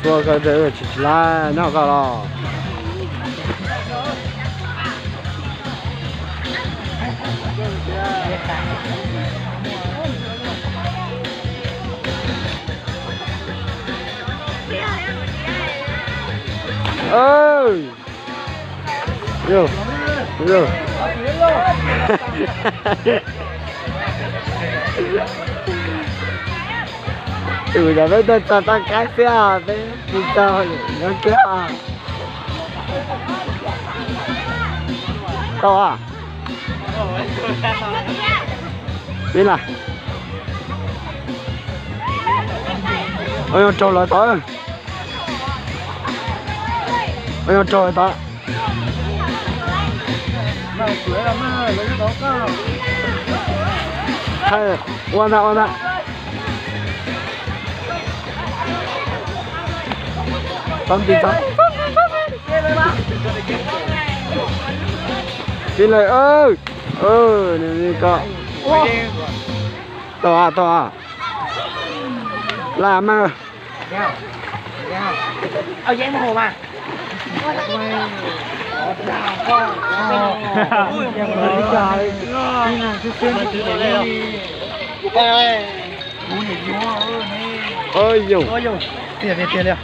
Tua koj tsis tsis lab nyob koj los. Tus cov peb tuaj txog toj kab xwb os, peb tsis txog nyob kiag os. Tau os. Peb na. Ua nyob raug lawv tod. Ua nyob raug lawv tod. Ua ntag, ua ntag. Txhob nti txhob. Peb lawm. Nws ko. Tau, tau. Laj mas. Ua yus. Tiag tiag tiag li.